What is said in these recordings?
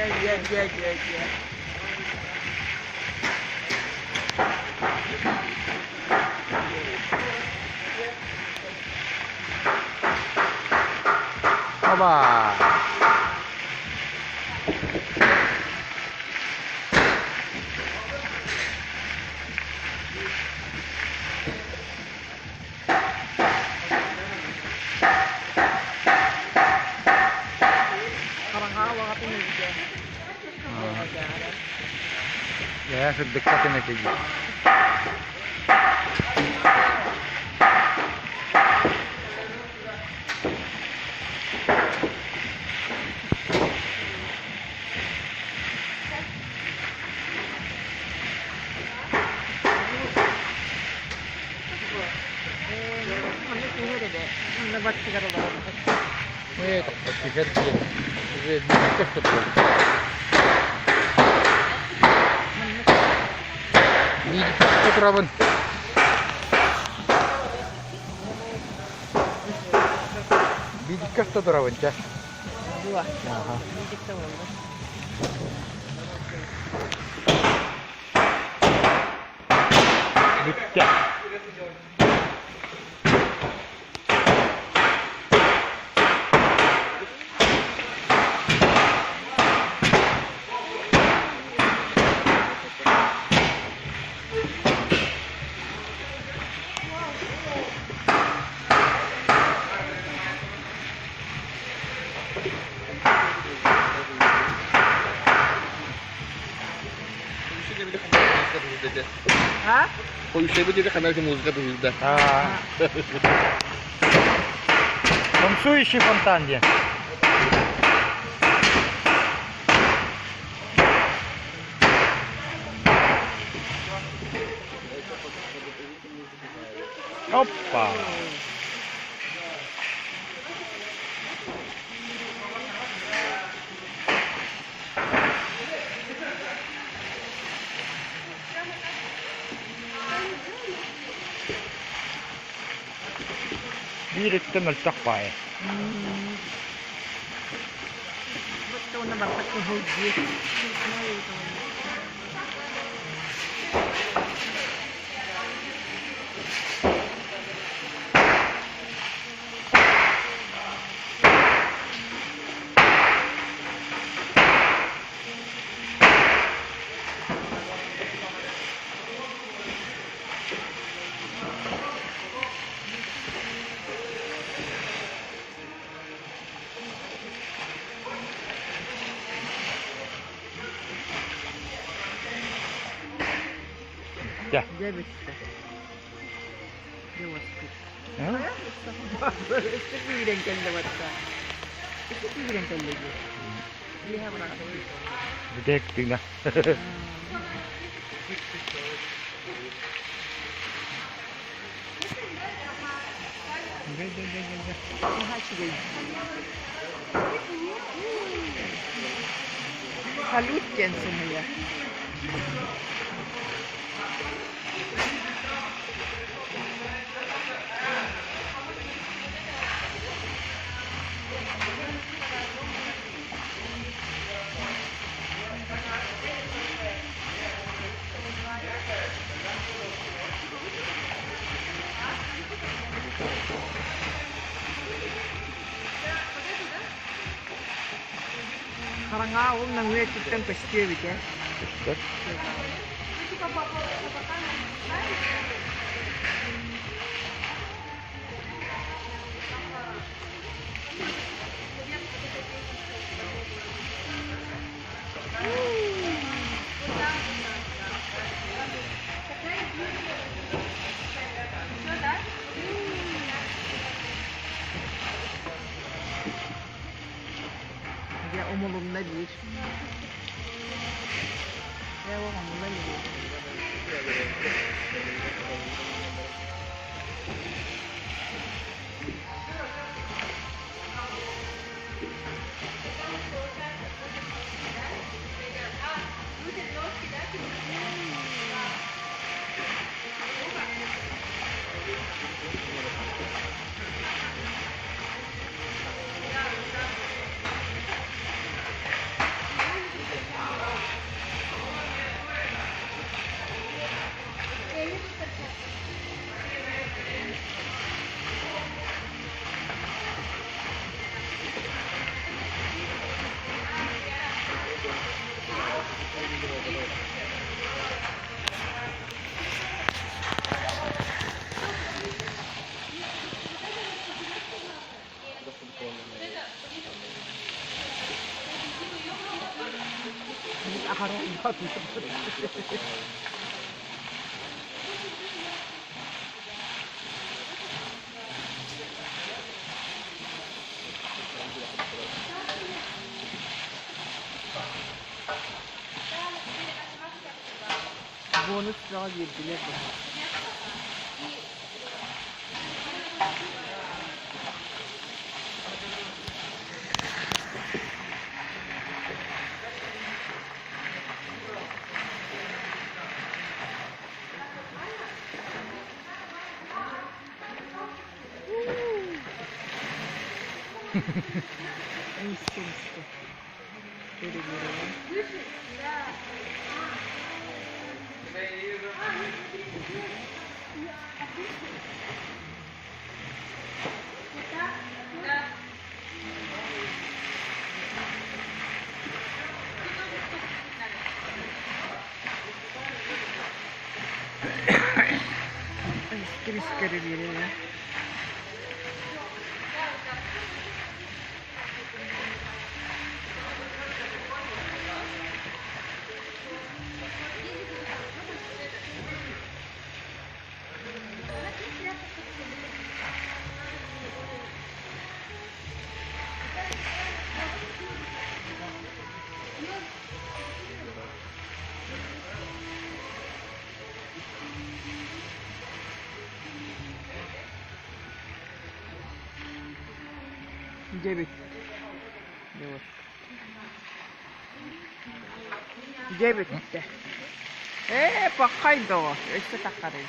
Дьэ, дьэ, дьэ, дьэ, дьэ. Оба! Хараҥа алаҕатын илдьэ. Ээ, сырдыкка тэнэтигит. Манна түһэр эбэ. Манна баттыгар олоробут. Ээ, түһэр диэн. Биирдэ турар. Биирдэ турабын. Биирдэ турабын, чэ. Дуо. Аха. Биирдэ буолла. Бүттэ. А? А. Танцующий фонтан где? Опа! Биир өттө мөлтөх баайы. Уонна барыта кыһыл дии. Дьэ. Дьэ бүттэ. Дьэ уоскут. Өссө күүрэн кэллэ барда. Өссө күүрэн кэллэ дии. Биэһэ быраҕа. Бүтэк тыына. Дьэ, дьэ, дьэ, дьэ, дьэ. Наһаа үчүгэй. Салют диэн сымыйа. Хараҥа ол нөҥүө өттүттэн көстүө эбит ээ. Көстөр. Дьэ умулунна биир. Дьэ ол умулла биир. Бонус бөҕө биэрдилэр быһа. Эмискэ эмискэ Көрүллэрэ. Эмискэ эмискэ көрүллэрэ. Дьэ эбит. Дьэ бүттэ. Ээ, паххай доҕор, өссө таххарый.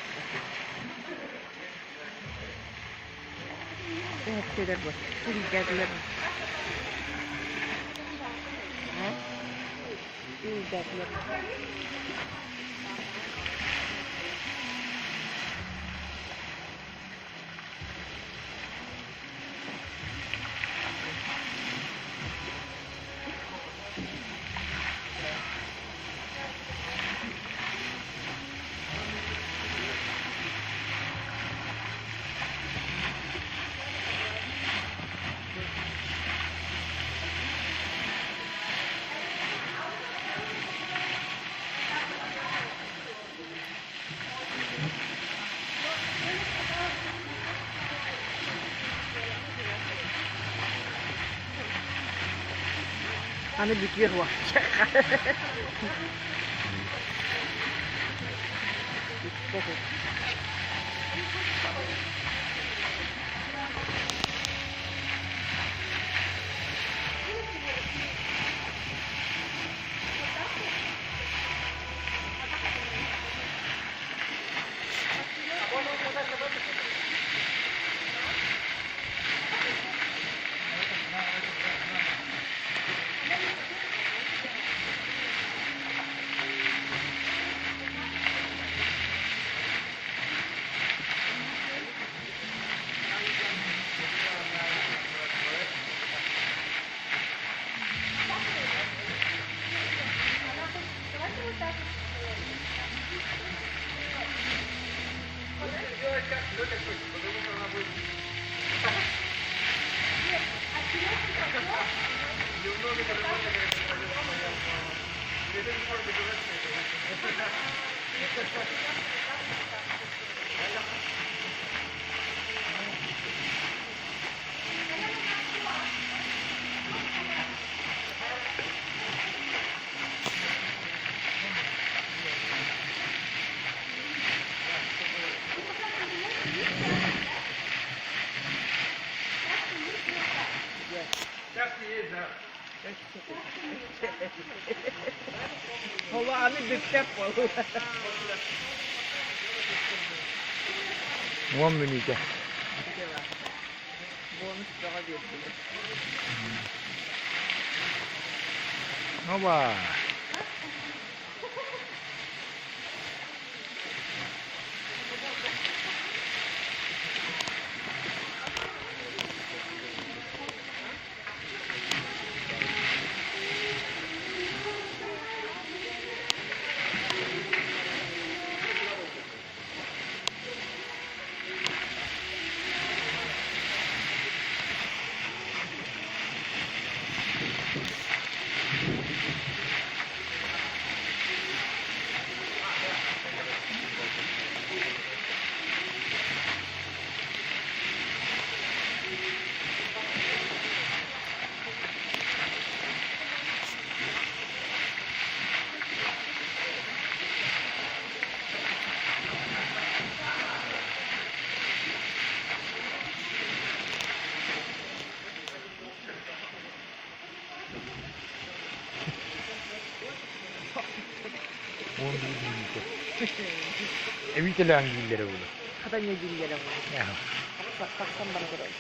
Эһэттилэр бу, илдьээтилэр. Илдьээтилэр. Аны бүтүөх Аны бүппэт буолла. 10 мүнүүтэ. Бонус бөҕө биэрдилэр. Оба! 11 мүнүүтэ. Эбиитэлээн дииллэрэ буолуо. Хата не дииллэрэ буолуо. Тахсан бара турар.